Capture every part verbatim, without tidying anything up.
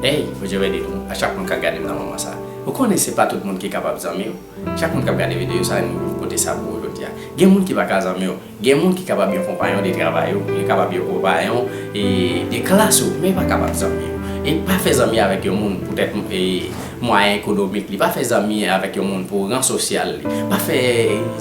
Hey, Bondye beni nou, a chak moun k ap gade m nan moman sa. Ou konnen se pa tout moun ki kapab zanmi w. Chak moun k ap gade videyo sa, nou pote sa pou ou jodi a. Gen moun ki pa ka zanmi w. Gen moun ki kapab yon konpayon de travay ou, li kapab yon konpayon e, de klas ou, men li pa kapab zanmi w. E pa fè zanmi avèk yon moun poutèt e, mwayen ekonomik li. Pa fè zanmi avèk yon moun pou ran sosyal li. Pa fè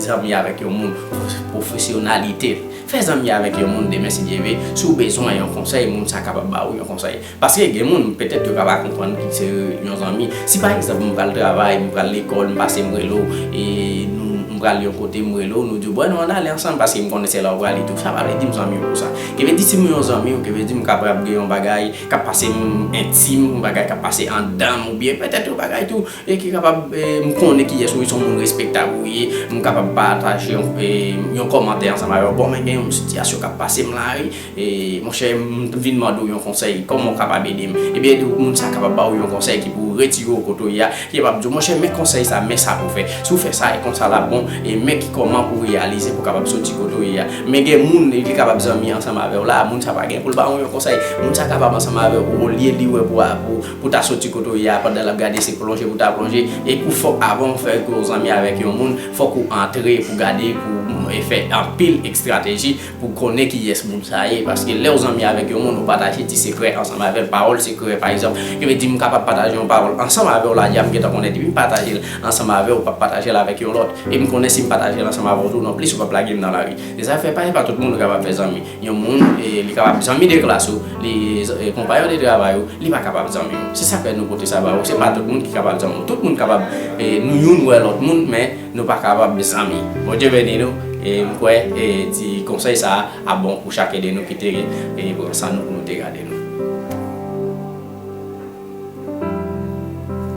zanmi avèk yon moun pou pwofesyonalite li. Fè zanmi avèk yon moun demen, si Dye vle, si w bezwen yon konsèy, moun sa kapab ba ou yon konsèy. Paske gen moun, petèt, yo ka pa konprann ki se yon zanmi. Si, pa egzanp, m pral travay, m pral lekòl, m pase, m rele w, e nou, m pral yon kote, m rele w, nou di, "Bon, nou ann ale ansanm," paske m konnen se la w prale tou. Sa pa vle di m zanmi w pou sa. Ki vle di, si m yon zanmi w, ki vle di, m kapab gen yon bagay k ap pase m entim, yon bagay k ap pase anndan m, oubyen petèt yon bagay tou, e ki kapab, e, m konnen kiyès ou ye, se yon moun respektab ou ye, m kapab pataje yon, e, yon kòmantè ansanm avè w. Bon, men gen yon sitiyasyon k ap pase m la, wi. E, monchè, m vin mande w yon konsèy, kòman w kapab ede m? Ebyen, ede w, moun sa kapab ba w yon konsèy ki pou retire w kote w ye a, ki kapab di w, "Monchè, men konsèy sa, men sa pou w fè. Si w fè sa, e konsa l ap bon, e men ki kòman pou w reyalize, pou w kapab soti kote w ye a." Men gen moun, li kapab zanmi ansanm avè w la, moun sa pa gen pou l ba w yon konsèy. Moun sa kapab ansanm avè w, olye li wè pou, pou, pou ta soti kote w ye a, pandan l ap gade se plonje pou ta plonje, e pou fòk avan w fè gwo zanmi avèk yon moun, fòk ou antre pou gade, pou, e, fè anpil estrateji pou konnen kiyès moun sa ye, paske lè w zanmi avèk yon moun, ou pataje ti sekrè ansanm avè l, pawòl sekrè, pa egzanp, ki vle di m kapab pataje yon pawòl ansanm avè w la, deja m gentan konnen depi m pataje l ansanm avè w, ou p ap pataje l avèk yon lòt, e m konnen si m pataje l ansanm avè w tou, nonplis ou p ap lage m nan lari. Se sa k fè pa, se pa tout moun ou kapab fè zanmi. Yon moun, e, li kapab zanmi de klas ou, li, e, konpayon de travay ou, li pa kapab zanmi w. Se sa k fè nou pote sa ba ou. Se pa tout moun ki kapab zanmi w. Tout moun kapab, e, nou youn wè lòt moun, men nou pa kapab zanmi. Bondye beni nou. E m kwè, e, ti konsèy sa a ap bon pou chak de nou ki te, e, pran san nou pou nou te gade nou.